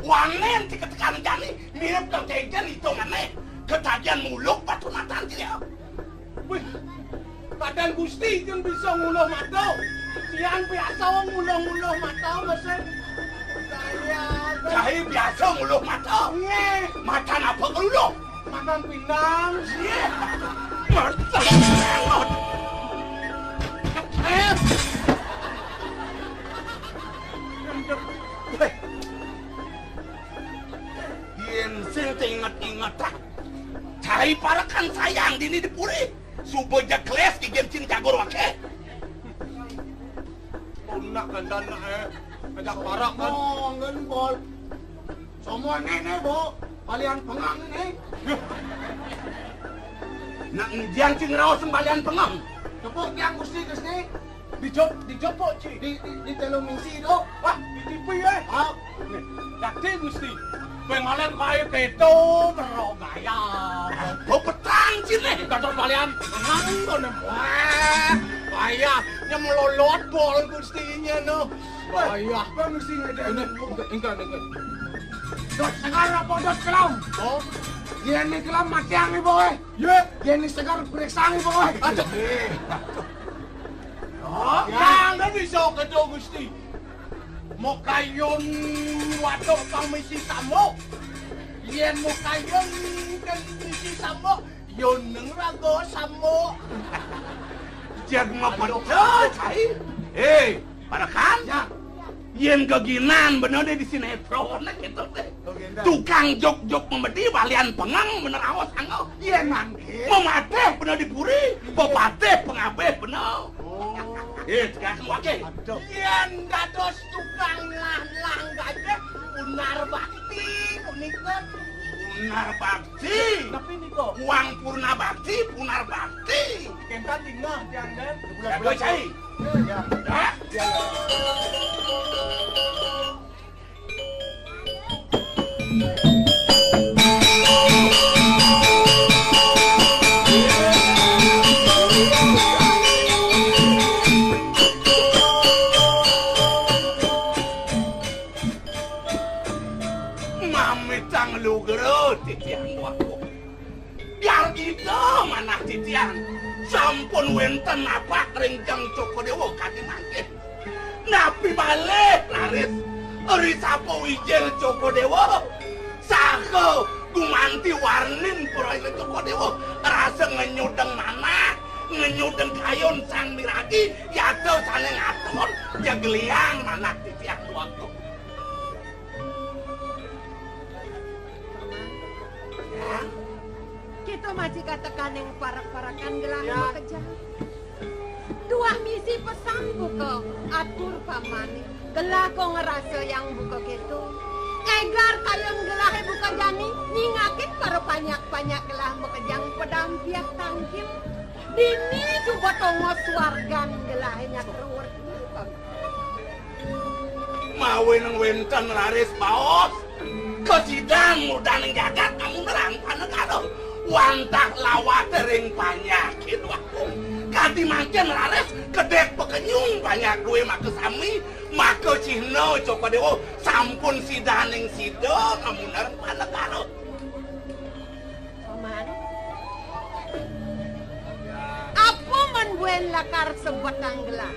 Wanén ti ketekané jani mirib kang kéngkén itungané. Ketagihan muluk batu natan dia. Wih, kadén Gusti jeung bisa nguluh mata. Tiang biasa nguluh-nguluh mata, mesin. Saya, cai biasa nguluh mata. Nggih. Matan apa ngeluluh? Matan pindang. Iya. Matan. Yén sing tinget-inget, ah. Cai parekan sayang dini di puri. Suba jeg keles gigin cing cagur waké. Tunak gandan, eh, ajak parak kan. Oh, nggen, Bol. Somo né, né, Bo. Balian pengang né. Nak ngidiang cing raos balian pengang. Tepuk tiang Gusti, Gusti. Dijop, dijop, Pok, Ci. Di, di, di telung misi, Dok. Wah, di T V, eh. Ah. Nih, dadi, Gusti. Pengalen kaya keto, bro, gaya. Apa petang, Ci, nih? Gatot balian, nganggo, nih. Wah, gaya. Nya melolot bol, Gustinya, no. Gaya. Bang, Gusti, ngedek. Ini, enggak, enggak, enggak. Dot segar apa dot kelam? Oh. Yén né kelam matiang né, Boy. Yé, yén né segar periksa né, Boy. Aduh. Oh, ya, nggak bisa gitu, Gusti. Mokayun watuk pang misi samuk. Yén mokayun kan misi samuk, yun neng raga samuk. Jag mapecah, cai. Hei, parekan. Ya. Yén geginan bener deh di sinétron gitu deh. Oh, gendang. Tukang jog-jog memedi balian pengeng bener aos anggo. Yén mangké. Mematih bener di puri, pepatih pengabih bener. Oh. Eh, tegaken waké. Aduh. Yén dados tukang nyelah-nyelah gajah, punar bakti punika. Punar bakti. Tapi nika. Uang purna bakti, punar bakti. Kénten dingeh tiang, Den. Aduh, cai. Ya, ya. Hah? Ya, ya. Mamitang lugra titiang waku. Biar kita manah titiang sampun wénten napak ring Jeng Cokadéwa kadi mangkin. Napi malih raris ri sapa wijil Cokadéwa saha gumanti warnin para Cokadéwa rasa ngenyudeng manah, ngenyudeng kayun sang miragi, yata sané ngaton, ya geliang manah titiang tuaku. Ya. Kita masih katekaning parek-parekan gelah makejang. Tuah misi pesan buka atur pamané. Gelah kok ngerasa yang buka gitu. Egar kayun gelahé buka jani, nyingakin para panyak-panyak gelah makejang pedampiah tangkil. Dini coba tongos wargan gelahé nyakruwer. Mawinan wénten raris baos, kasidan murdaning jagat amunerang panegara, wantah lawat ring panyakin wakung. Kadi mangkin raris kedék pakenyung panyak duwé makasami, maka cihna Cokadéwa sampun sidaning sida amunerang panegara. Paman. Apa men buin lakar sebetang gelah?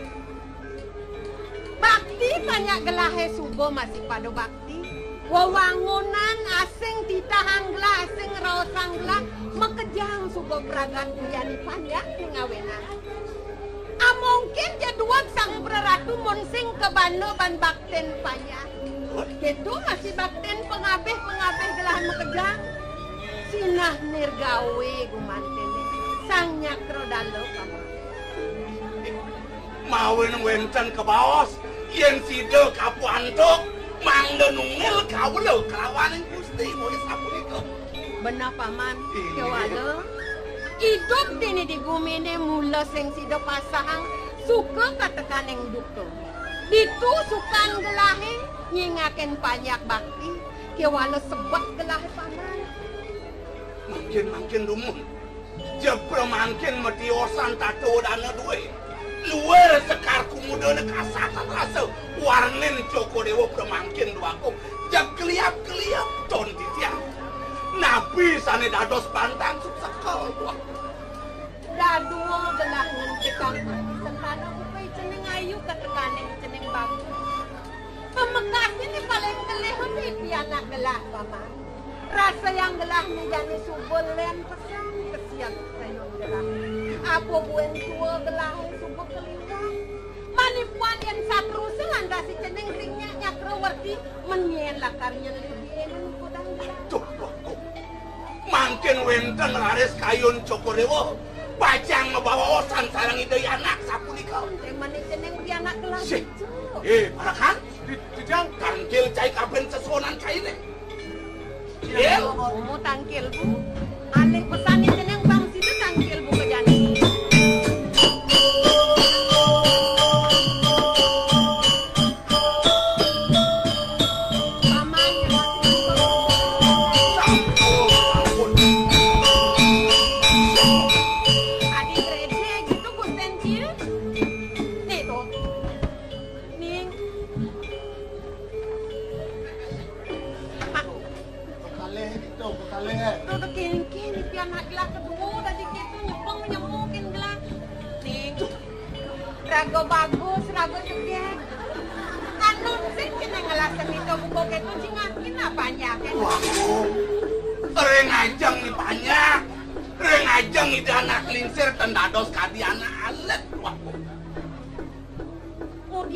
Bakti panyak gelahé suba masih pada bakti. Wewangunan asing titahang gelah, asing raosang gelah, makejang suba pragat bujani panyak ngawinan. Amongkin ja duweg Sang Praratu mun sing kabana ban baktin panyak. Kéto masih baktin pangabih-pangabih gelah makejang. Sinah nirgawé gumantiné Sang Nyakra Dala Paman. Mawinan wénten kabaos, yén sida kapuantuk, mangda nungil kawula kalawaning Gusti, boya sapunika. Beneh, Paman. Iya. Kéwala, idup dini di guminé mula sing sida pasahang suka katekaning duka. Ditu sukan gelahé nyingakin panyak bakti, kéwala sebet gelahé, Paman. Mangkin-mangkin dumun. Jebra mangkin matiosan tata dana duwé. Luwir sekar kumudana kasatan rasa. Warnin Cokadéwa pramangkin duaku. Jeg kliap-kliap ton titiang. Napi sané dados bantang suksekel duaku. Dadua gelah ngentikang sentana buka cening ayu katekaning cening bagus. Pamekasné paling kelih pianak gelah, Paman. Rasa yang gelah né jani suba lén pesan kesian kayun gelah. Apa buin tua gelah suba keliwat. Manipuan yén satrusa lantas si cening ring nyak nyakrawarti, men nyén lakar nyelidin kudang gelah. Duh, duh, duh. Mangkin wénten raris kayun Cokadéwa, pacang mabaosan sareng Ida Anak sapunika. Penting manik cening pianak gelah. Sih. Cuk. Eh, parekan. Di, di jang. Tangkil cai kapin sesuunan cainé. Iya. Umu tangkil, Bu. Alih pesan cening bang sida tangkil, Bu, kejani. Paman, ya, adik Rede gitu, Gusten, Cil. Nih, tuh. Ning. Bekalih gitu, bekalih. Tuh, tuh, kénkén, pianak gelah kedua, dadi gitu, nyepeng, nyemukin gelah. Ning. Raga bagus, raga jegég. Anu sing kena ngelasan itu buku gitu, sing ngerti apa aja, kan? Wah, ring ajeng ni panjak, ring ajeng Ida Anak Lingsir ten dados kadi anak alit, wah. Mudi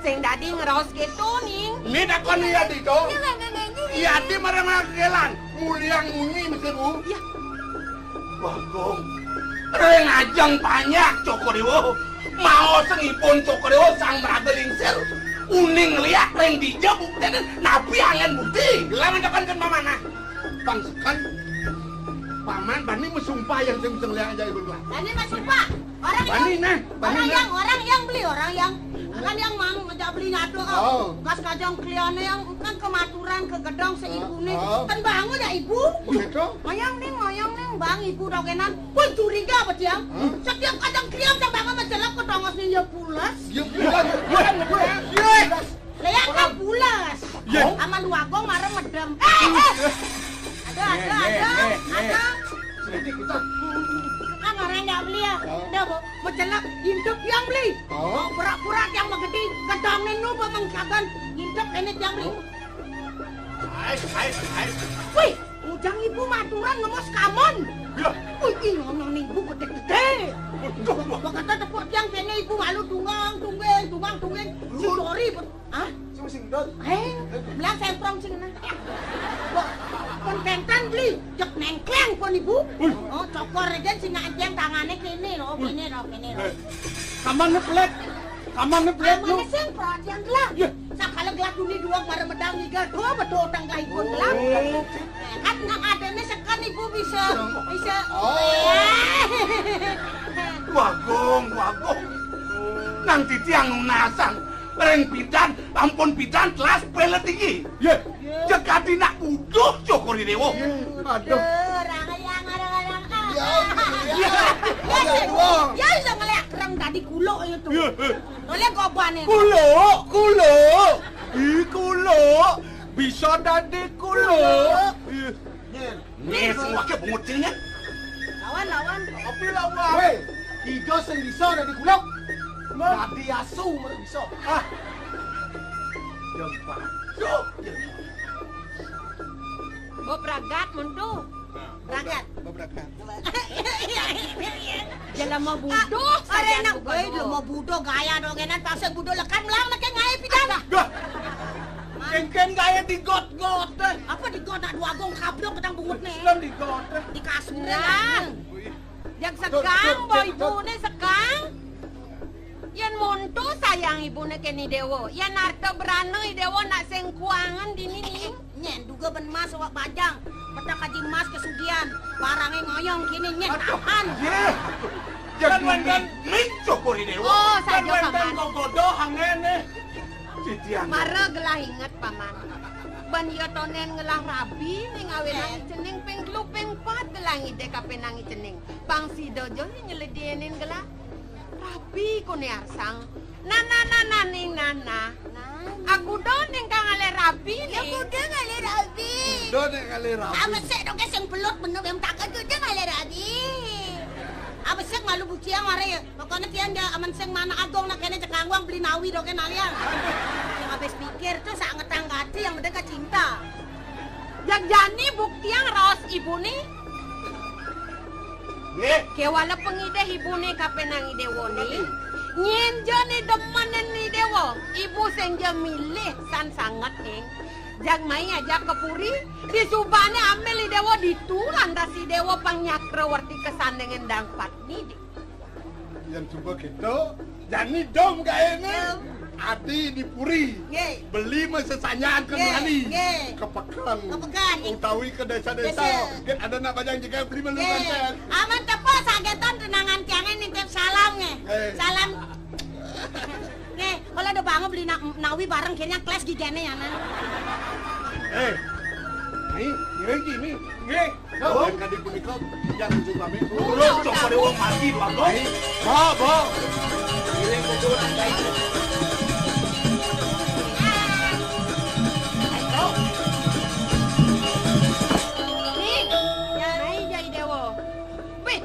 Sing dadi ngraos kéto, Ning. Né takon Yadi to. Iya, Ning, Ning, Ning. Yadi marang magelan. Muliang munyi mesti, Bu. Iya. Bagong. Ring ajeng panjak Cokor I Déwa. Maosang ipun Cokor I Déwa sang maraga lingsir. Uning liak ring dija buktiné napi anggén bukti. Gelah mendekan kan paman, nah. Bang seken. Paman bani masumpah yang sing bisa ngeliat aja ibu lah. Bani masumpah. Orang bani yang, nah, bani orang nah. Yang, orang yang beli, orang yang kan yang mang ngejak beli nyatu. Oh. Gas kajang kliane yang kan kematuran ke gedong seibu nih. Oh. Kan bangun ya ibu. Begitu. Mayang nih, mayang nih, bang ibu dogenan. Wih, curiga apa tiang? Hah? Setiap kajang kliang cang bangun mencelak ke tongos nih ya pulas. Ya pulas. Pulas. Iya. Leak kan pulas. Iya. Sama lu agong marem medem. Eh, eh. Ada, ada, ada. Ada. Sedikit kita. Kan orang yang beli ya. Oh. Udah, Bu. Mencelak, intip yang beli. Oh. Pura-pura yang menggedi, gedangin nu, Bu, mengkagan. Intip ini yang beli. Ais, ais, ais. Wih, ujang ibu maturan ngemos kamon. Ya. Wih, ih, ngomong nih ibu gede-gede. Waduh, wah. Bakal tepuk tiang kene ibu malu tunggang, tunggeng, tunggang, tunggeng. Si Dori, ah? Sing, sing, Don. Eh, belang semprong sing nah. Kok kon kentan beli, cek nengkleng pun ibu. Wih. Oh, Cokor aja sing nak tiang tangane kene loh, kene loh, kene loh. Eh, kamane pelet? Kamane pelet lu? Kamane sing perhatian lah. Iya. Sakala gelap dunia dua kemarin medang ngigal, dua betul tangga ibu gelap. Oh. Kan nang adene sekan ibu bisa, bisa. Oh. Wagong, wagong. Nang titiang nunasan. Ring pidan, ampun pidan, telas pelet iki. Iya. Cekati nak buduh Cokor I Déwa. Aduh. Orang yang, orang-orang. Ya, ya. Ya, ya, ya, ya, bisa ngeliat kerang tadi kulo itu. Iya, iya. Oleh gobane. Kulo, kulo. Ih, kulo. Bisa dadi kulo. Ih. Nyen. Nih, semua ke bungut sini, Nyen. Lawan, lawan. Tapi lawan. Weh, tiga sing bisa dadi kulo. Dadi asu mesti bisa. Ah. Jempat. Yuk. Bo pragat muntu. Pragat. Bebrakan. Jelema buduh, ah, sajan enak, buka woi, dua. Jelema buduh gaya dogenan, paksa buduh lekan melang neke ngaé pidan. Dah. Kéngkén gaya digot-got, eh. Apa digot, nak dua gong kablok petang bungut né. Sedang digot, eh. Di kasur. Nah. Yang sekang, betul, betul, boy, betul. Ibuné sekang. Yén monto sayang ibuné kén I Déwa, yén arta brana I Déwa nak sing kuangan dini ning. Nyén duga ben mas awak bajang, petak aji mas kesugihan, barangé ngoyong kini nyén tahan. Yéh. Kan wénten mik Cokor I Déwa. Oh, saja paman. Gogodo angéné. Titiang. Mara gelah inget paman. Ben iya tonén ngelah rabi ning awénang cening ping telu ping pat gelah ngidih kapénang cening. Pang sida ja nyeledianin gelah. Rabi koné arsang. Nana, nana, ning nana. Aku do ning kang alé rabi ning. Ya kudu ngalé rabi. Do ning alé rabi. Apa sik dong sing belut bener yang tak kudu ngalé rabi. Apa sik malu buciang mare. Pokokné tiang ja amen sing mana agung nak kéné cekangwang beli nawi dong kén alian. Yang habis pikir tuh sak ngetang gati yang penting ka cinta. Yang jani buktiang raos ibuné. Nggih. Kéwala pengidih ibuné kapénang I Déwa né. Nggih. Nyén ja né demen I Déwa, ibu sing ja milih san sanget ning. Jag mai ajak ka puri, disubané ambil I Déwa ditu lantas I Déwa pang nyakrawarti kasandingan dang patni di. Yén suba kéto, jani dom gaéné. Dom. Adi di puri. Nggih. Beli mah sesanjaan ke nggih, ngerani. Nggih. Ke peken. Ke peken. Utawi ke desa-desa. Desa. Gén ada nak bajang jegang beli melu nggih. Kanten. Aman tepo sagétan tunangan tiangé nitip salam nggih. Nggih. Salam. Nggih, kalau ada bangun beli na-, nawi bareng kirinya kles gigéné ya, Nang. Eh, ini, ini gini. Nggih. Kawin kadi punika, yang tujuh pamit. Terus coba dewa mati, Pak. Baik. Bo, bo. Ini kudu nang baik. Nih, nyai jai dewa. Wih.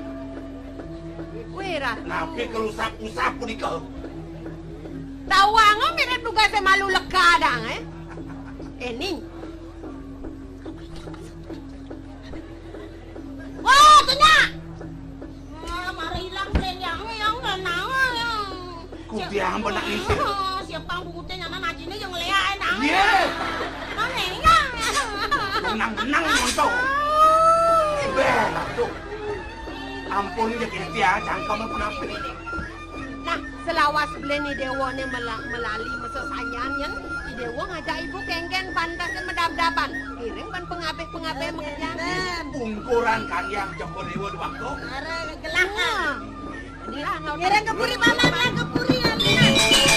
Wih, Ratu. Napi kelusap-usap punika? Tawang mirip tugasé malu lega dang, eh. Eh, Ning. Wah, tanya. Wah, mara ilang selendangé yang kenang yang. Kudiang benak isi. Siap kang bukutnya nyana najiné yang ngeliain nang. Iya. Mana yang? Menang-menang monto. Beh, tuh. Ampun, ya, kene ya, jangkau pun api. Nah, selawas beli ni dewa ni mela-, melali mesesanyan, yen. I dewa ngajak ibu kengken pantasin medab-daban. Kiring ban pengabeh-pengabeh mekejan. Ungkuran kang yang Joko Dewa duang tuh. Are gelah. Nah. Ini lah, ngiring ke puri, Paman, lah ke puri, ya, Lina.